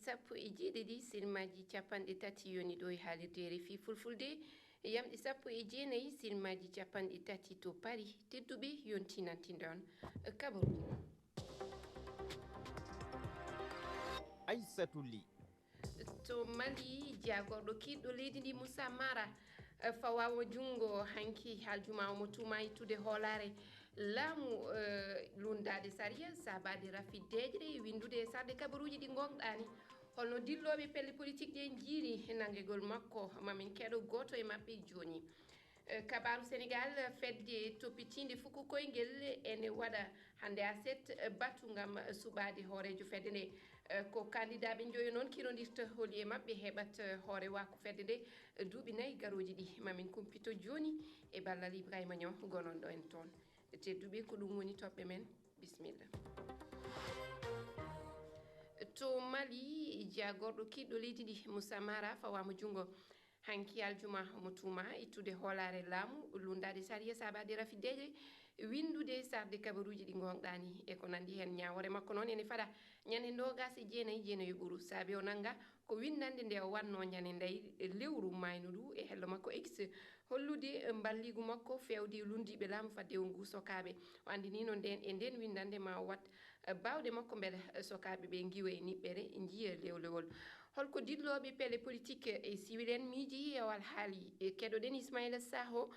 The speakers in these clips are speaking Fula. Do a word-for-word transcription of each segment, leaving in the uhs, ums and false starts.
Sappo e jeeɗiɗi silmaaji capanɗe tati yoni ɗo e haalirde R F I Fulfulde, yamɗe sappo e jeenayi silmaaji capanɗe tati to Paris. Tedduɓe, yontinantinde on kabaruuji. Aissatou Ly. To Mali, jaagorɗo kiiɗɗo leydi ndi Moussa Mara, eh, fawaama junngo hanki aljuma, omo tuuma ittude hoolaare laamu, eh, lunndaade sariya, saabaade rafi deeƴre, winndude e sarde kabaruuji ɗi ngoongɗaani. Holno dillooɓe pelle politik ɗe njiiri nanngegol makko? Ma min keɗo gooto e maɓɓe jooni. Eh, kabaaru Senegaal, fedde toppitiinde fuku koyngel ene waɗa hannde aset, eh, batu ngam suɓaade hooreejo fedde nde. Eh, ko kandidaaɓe njoyo noon kirondirta holi e maɓɓe heɓat, eh, hoorewaaku fedde nde, eh, duuɓi nayi garooji ɗi. Ma min kumpito jooni e ballal Ibrahima Niang, gononɗo en toon. Tedduɓe, ko ɗum woni toɓɓe men. Bisimilla. To Mali, jaagorɗo kiiɗɗo leydi ndi, Moussa Mara, fawaama junngo hanki aljuma, omo tuuma ittude hoolaare laamu, lunndaade sariya, saabaade rafi deeƴre, winndude sarde kabaruuji ɗi ngoongɗaani e ko nanndi heen. Ñaawoore makko noon ene fada ñande noogas e jeenayi, jeenayi ɓuru, saabi o nannga ko winndannde nde o waɗno ñande nayi lewru maaynu ndu e hello makko X, hollude mballigu makko feewde e lunndiiɓe laamu faddewu ngu sokaaɓe. O anndinii no ndeen, e ndeen winndannde ma o waɗ, eh, baawɗe makko mbele, eh, sokaaɓe ɓe ngiwa e niɓɓere, njiya lewlewol. Holko dillooɓe pelle politik e siwil en miiji e o alhaali? Eh, keɗoɗen Ismaila Saho,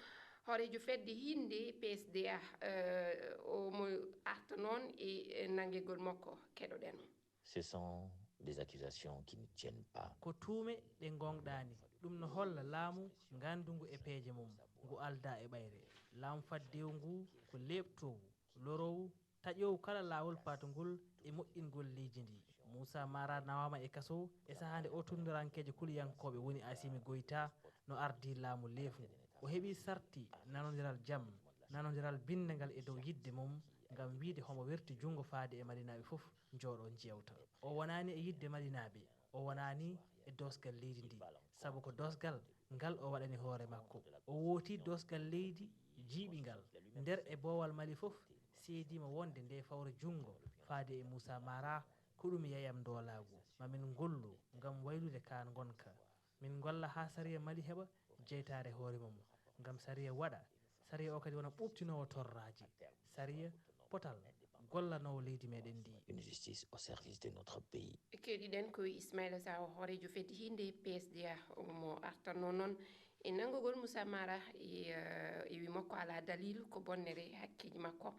hooreejo fedde hinnde P S D A, eh, omo arta noon e, eh, nanngegol makko. Keɗoɗen mo. Ce sont des accusations qui ne tiennent pas. Ko tuume ɗe ngoongɗaani. Ɗum no holla laamu nganndungu e peeje mum, ngu aldaa e ɓayre. Laamu faddewu ngu ko leeɓtoowu, loroowu, taƴoowu kala laawol paatungol e moƴƴingol leydi ndi. Moussa Mara nawaama e kaso e sahaa nde o tunndorankeejo kuliyankooɓe woni Assimi Goïta no ardii laamu leefu ngu. O heɓii sarti nanondiral jam, nanondiral binndangal e dow yiɗde mum ngam wiyde homo werti junngo faade e Malinaaɓe fof njooɗo njeewta. O wonaani e yiɗde Malinaaɓe, o wonaani e doosgal leydi ndi, sabu ko doosgal ngal o waɗani hoore makko. O wooti doosgal leydi jiiɓingal. Nder e boowal Mali fof seediima wonde nde fawre junngo faade e Moussa Mara ko ɗum yeyam ndoolaagu. Ma min ngollu ngam waylude kaan ngonka. Min ngolla haa sariya Mali heɓa jeytaare hoore mum, ngam sariya waɗa. Sariya o kadi wona ɓuuɓtinoowo torraaji. Sariya potal gollanoowo leydi meɗen ndi. Une justice au service de notre pays. Keɗiɗen ko Ismaila Saho, hooreejo fedde hinnde P S D A, mo artanno noon e nanngugol Moussa Mara e, eh, e wi makko alaa dalil, ko bonnere hakkeeji makko.